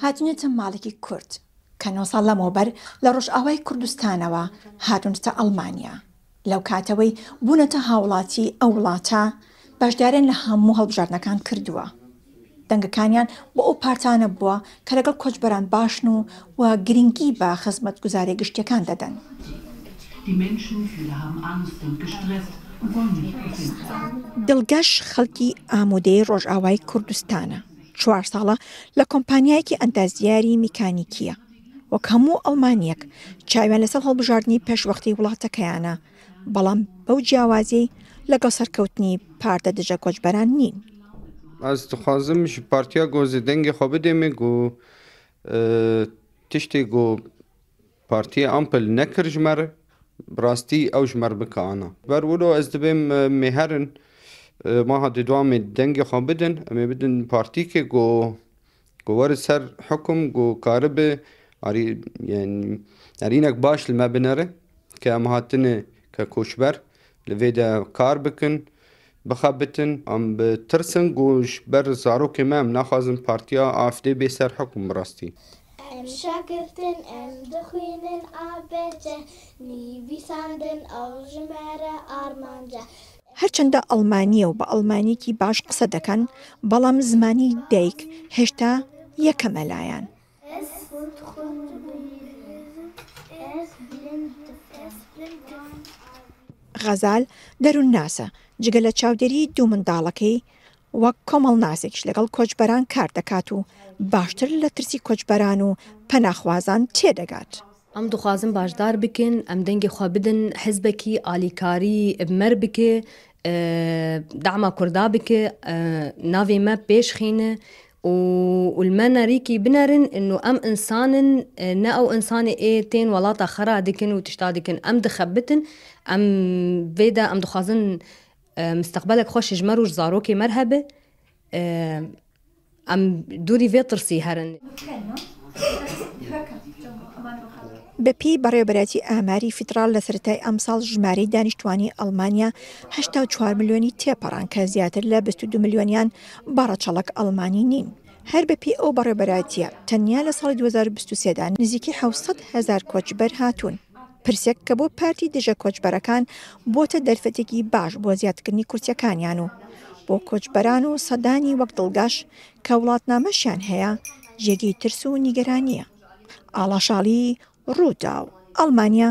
هاتوونەتە ماڵێکی کورد کە نۆ ساڵ لەمەوبەر لە ڕۆژئاوای کوردستانەوە هاتوونەتە ئەڵمانیا. لەو کاتەوەی بوونەتە هاوڵاتی ئەو وڵاتە، بەشداریان لە هەموو هەڵبژاردنەکان کردووە. دەنگەکانیان بۆ ئەو پارتانە بووە کە لەگەڵ کۆچبەران باشن و و گرنگی بە خزمەتگوزارییە گشتییەکان دەدەن. دڵگەش خەڵکی ئامودێی ڕۆژئاوای کوردستانە، چوار ساڵە لە کۆمپانیایەکی ئەندازیاری میکانیکییە. وەک هەموو ئەڵمانییەک چاویان لەسەر هەڵبژاردنی پێشوەختەی وڵاتەکەیانە، بەڵام بەو جیاوازیەی لەگەڵ سەرکەوتنی پارتە دژە کۆچبەران نین. Ez dixwazim ji partiya ku ez ê dengê xwe bidêmê ku tiştê ku partiyê Ampel nekir ji me re bi rastî ew ji me re bike ana. Ber wilo ez dibêm em ê herin maha di dua em ê dengê xwe bidin em ê bidin partîkê ku Ku were ser hukum ku karibe arî yanî erînek baş li me binere ke em hatine ke koçber li vê de kar bikin, bixebitin. Em bi tirsin ku ji ber zarokê me em naxwazin partiya AFD bê ser hukum bi rastî. Em şagirtin em dixwînin ABC nivîsandin ew ji me re armanc e. هەرچەندە ئەڵمانییە و بە ئەڵمانییەکی باش قسە دەکەن، بەڵام زمانی دایک هێشتا یەکەمە لایان. غەزال دەروونناسە، جگە لە چاودێریی دوو منداڵەکەی، وەک کۆمەڵناسێکیش لەگەڵ کۆچبەران کار دەکات و باشتر لە ترسی کۆچبەران و پەناخوازان تێدەگات. Em dixwazin başdar bikin, em dengê xwe bidin hizbekî alîkarî bi mer bike, dema Kurda bike, navê me pêş xîne û li me nerîkî binerin ino em insan in, ne ew insanê ê tên welata xera dikin û tişta dikin. Em dixebitin, em vê de em dixwazin misteqbelek xweş ji me re û ji zarokê me re hebe. Em dûrî vê tirsî herin. بەپێی بەڕێوەبەرایەتی ئاماری فیدڕاڵ لە سەرەتای ئەمساڵ ژمارەی دانیشتوانی ئەڵمانیا 84 ملیۆنی تێپەڕان کە زیاتر لە 22 ملیۆنیان بە ڕەچەڵەک ئەڵمانی نین. هەر بەپێی ئەو بەڕێوەبەرایەتییە تەنیا لە ساڵی 2023 دا نزیکەی 700 هەزار کۆچبەر هاتوون. پرسێک کە بۆ پارتی دژە کۆچبەرەکان بۆتە دەرفەتێکی باش بۆ زیادکردنی کورسیەکانیان و بۆ کۆچبەران و سەدانی وەک دڵگەش کە وڵاتنامەشیان هەیە جێگەی ترس و نیگەرانییە. ئاڵا شاڵی، رووداو، ئەڵمانیا.